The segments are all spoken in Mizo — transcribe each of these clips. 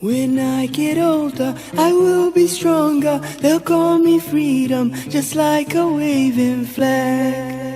When I get older, I will be stronger. They'll call me freedom, just like a waving flag.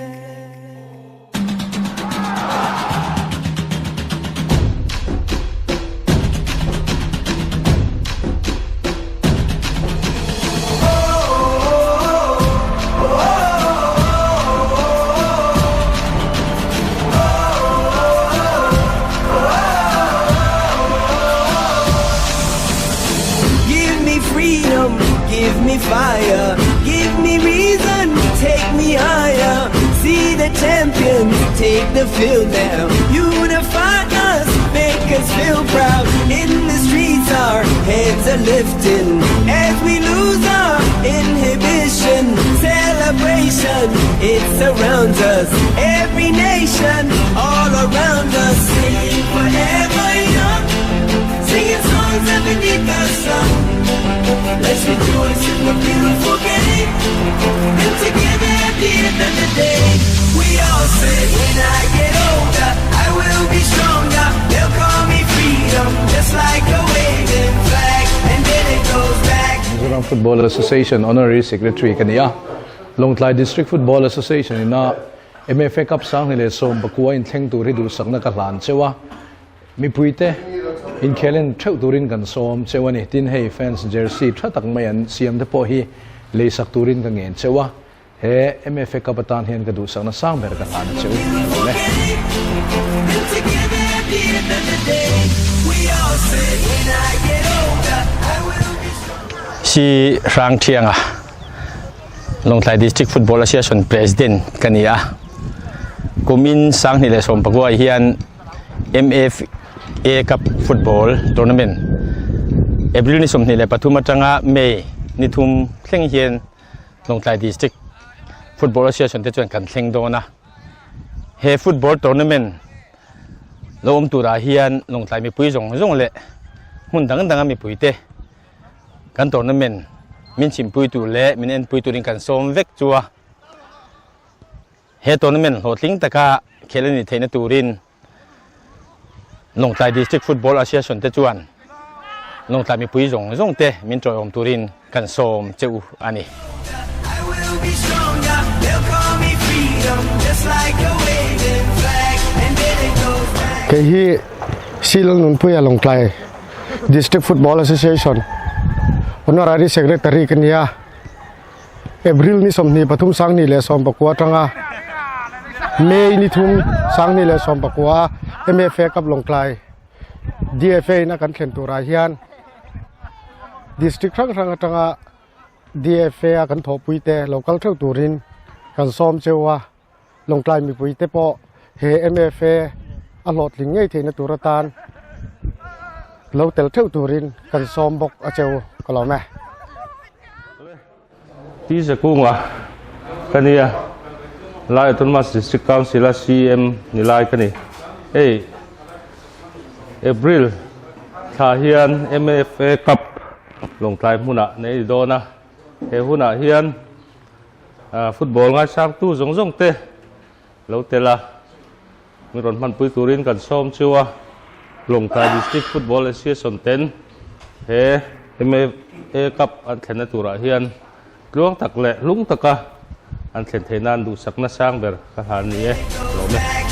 Give me freedom, give me fire, give me reason, take me higher. See the champions take the field now. Unify us, make us feel proud. In the streets, our heads are lifting as we lose our inhibition. Celebration, it surrounds us. Every nation, all around us, singing forever young. Singing songs underneath the sun. Let's rejoice in the beautiful game. And together at the end of the day, we all say, when I get older, I will be stronger. They'll call me freedom, just like a waving flag. And then it goes back. Mizoram Football Association Honorary Secretary ka ni a. Lawngtlai District Football Association ina MFA Cup 2019 inthleng tur hi duhsakna ka hlan cheu a. Mipuite inkhel en theuh turin kan sawm cheu a ni. Tin hei fans jersey tha tak mai an siam te pawh hi leisak turin ka ngen cheu a. He MFA Cup atan hian ka duhsakna sang ber ka hlan a cheu lo le. Si Hrang Thianga, Lawngtlai District Football Association President ka ni a. Kumin 2019 ah hian MFA Cup Football Tournament April ni 23 atanga May ni thum thleng hian Lawngtlai District Football Association te chuan kan thleng dawn a. He football tournament lo awm turah hian Lawngtlai mipui zawng zawng leh hmun dang danga mipui te kan tournament min chhimpui tur leh min enpui turin kan sawm vek chu a. He tournament hlawhtling taka khel a nih theihna turin Lawngtlai District Football Association te chuan Lawngtlai mipui zawng zawng te min tawiawm turin kan sawm che u a ni. Kei hi Silal Nunpuia Lawngtlai District Football Association Honorary Secretary ka ni a. April ni 23 2019 atanga May ni 3 2019 MFA Cup Lawngtlai DFA in a kan thlen turah hian District hrang hrang atanga DFA a kan thawhpui te lo kal theuh turin kan sawm cheu a, Lawngtlai mipui te pawh he MFA a hlawhtling ngei theihna tur atan lo tel theuh turin kan sawm bawk a cheu ka lawm e. Pi Zakunga ka nia, Lai Autonomous District Council a CM ni lai ka ni. Hei April thla hian MFA Cup Lawngtlai hmunah nei ni dawn a, he hunah hian football ngaisangtu zawng zawng te lo tel a, min rawn hmanpui turin kan sawm chu a, Lawngtlai District Football Association ten he MFA Cup an thlenna turah hian tluang tak leh hlung taka an thlen theih nan duhsakna sang ber ka hlan ni e, lawm e.